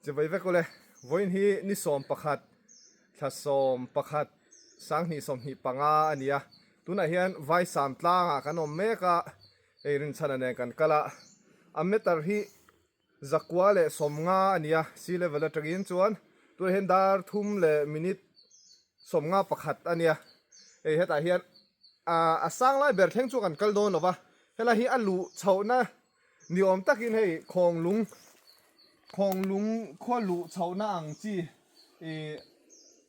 Chivai vek ule, vawiin hi ni 11, thla 11, 2025 a ni a. Tunah hian Vaisam tlangah kan awm mek a, hei rinchhana nen kan kal a. A meter hi 190 a ni a, sea level atangin chuan tunah hian dar thum leh minute 51 a nia. Hei hetah hian a sang lai ber thleng chu kan kal dawn lo va, helai hi a luh chhohna Ni awm takin hei khawnglung khawnglung khua luh chhohna ang chi ih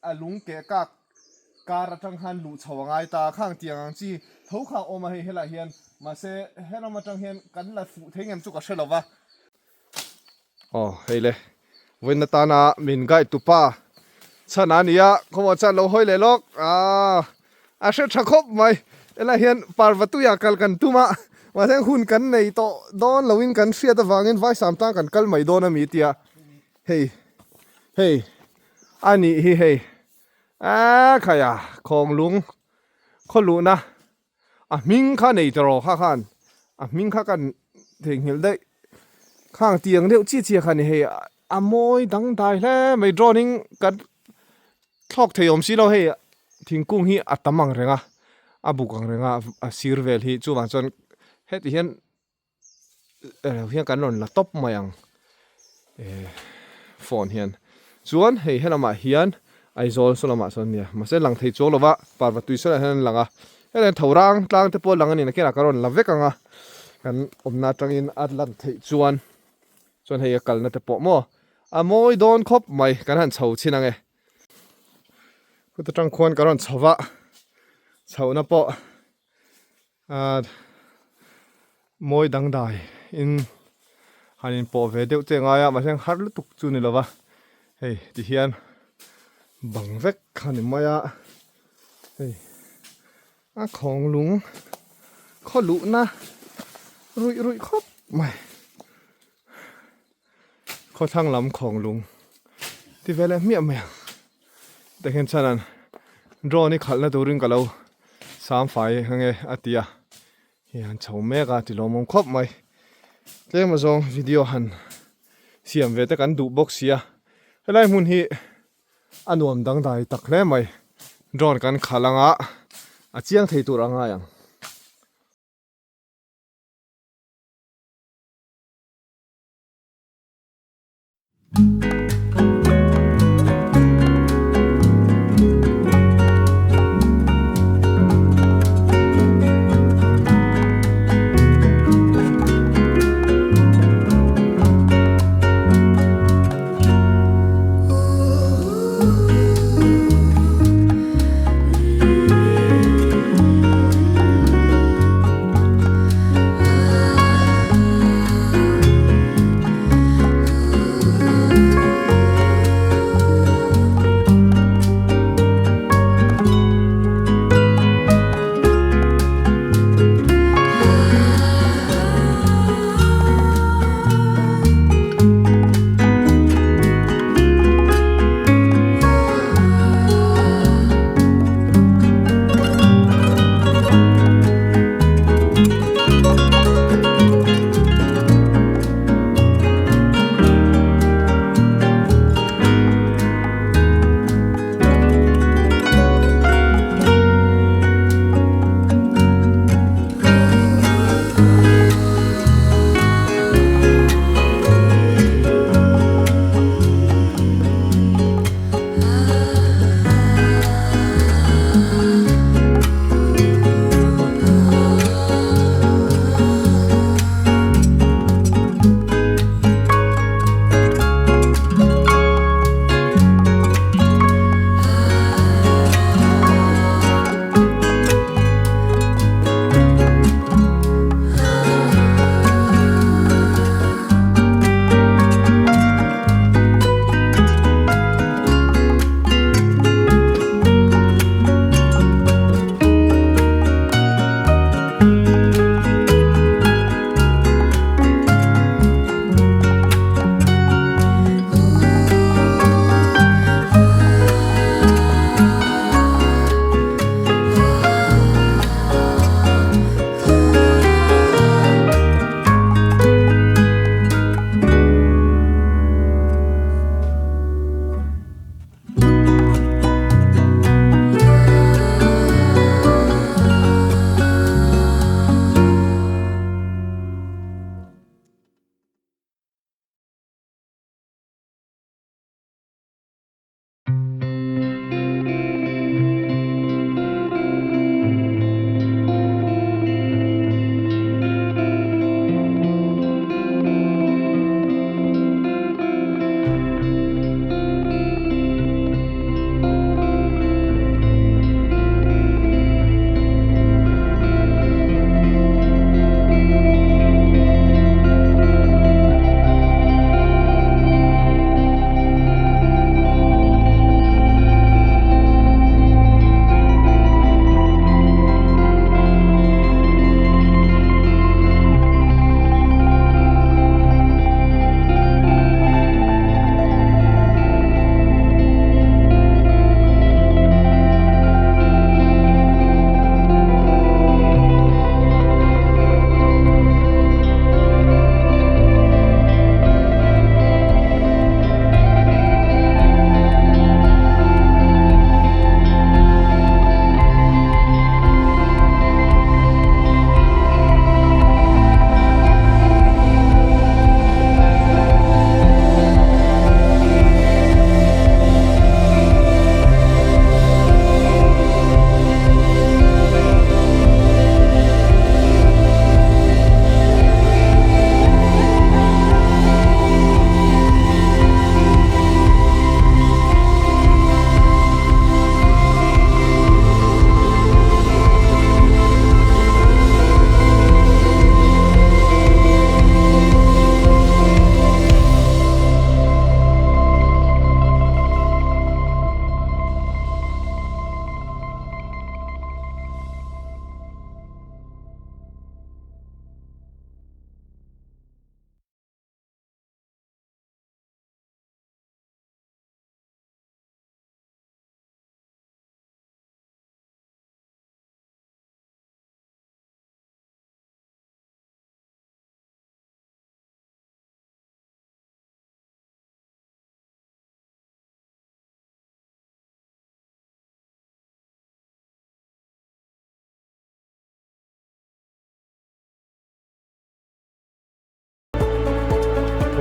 a lung keh kak kar atang khan luh chho a ngai ta khang tiang ang chi tho kha a awm a hei helaiah hian mahse helam atang hian kan la fuh thei ngem chu ka hre lo va. Aw hei le vawiin atana min guide tu pa chhan a nia khawmuah chuan lo hawi leh lawk aaa a hre tha khawp mai helaiah hian parvatuia kal kan tum a mahse hun kan nei tawh dawn loin kan hriat avangin vaisam tang kan kal mai dawn a mi tia hei hei a nih hi hei aaa khaia khawnglung khaw luhna. A hming kha nei tawh kha khan a hming kha kan theihnghilh daih khang tiang deuh chiah chiah kha a ni hei a mawi dangdai hle mai drone in kan thlawk thei awm si lo hei thingkung hi a tam ang reng a a buk ang reng a a sir vel hi chuvang chuan heti hian Elo hian kan rawn la tawp mai ang eh phone hian chuan hei helamah hian Aizawl saw lamah sawn nia mahse lang thei chuang lova parvatui sawnah hian an lang a helaiah tho rang tlang te pawh a lang a ni nakinah ka rawn la vek ang a kan awmna atangin a lan theih chuan chuan hei a kalna te pawh maw a mawi dawn khawp mai kan han chho chhin ang e. Kut atang khuan ka rawn chho va chhohna pawh. Ahh mawi dangdai in han in pawh ve deuh che ngai a mahse har lutuk chu ni lova hei ti hian bang vek kha ni mai a hei a khawng lung khaw luhna ruih ruih khawp mai khawthlang lam khawng lung ti vel eh hmiah mai ang tah hian chuan an drone hi khalhna turin ka lo sam fai ange a ti a hei han chho mek a ti lawmawm khawp mai tlem azawng video han siam ve te kan duh bawk sia helai hmun hi a nuam dangdai tak hle mai drone kan khalh anga a chiang thei tur a ngai ang.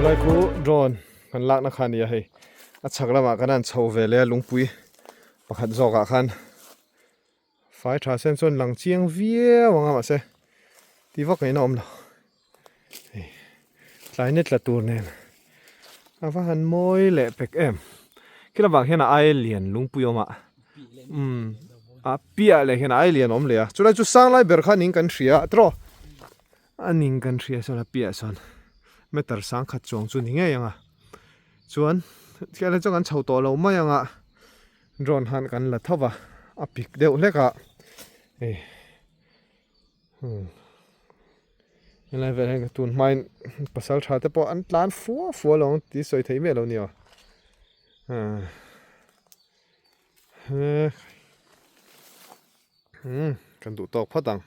Khulai khu drone kan lakna kha a ni a hei a chhak lamah kan han chho ve leh a lungpui pakhat zawkah khan fai tha sen chuan lang chiang viau ang a mahse ti vak ngaihna a awm lo hei tlai ni tla tur nen a va han mawi leh pek em khi lamah hian a ai lian lungpui awm ah umm a piah leh hian a ai lian awm leh a chulai chu sang lai ber kha niin kan hria a tiraw. A ning kan hria sawn a piah sawn meter sangkhat chuang chu ni ngei ang a chuan thian hi chuan kan chho tawh lo mai ang a drone han kan la tho va a pik deuh hlek a hei hmm helai vel hian tun hmain pasal tha te pawh an tlan fua fua lo ang tih sawi thei miah lo ni aw hmm kan duh tawk phawt ang.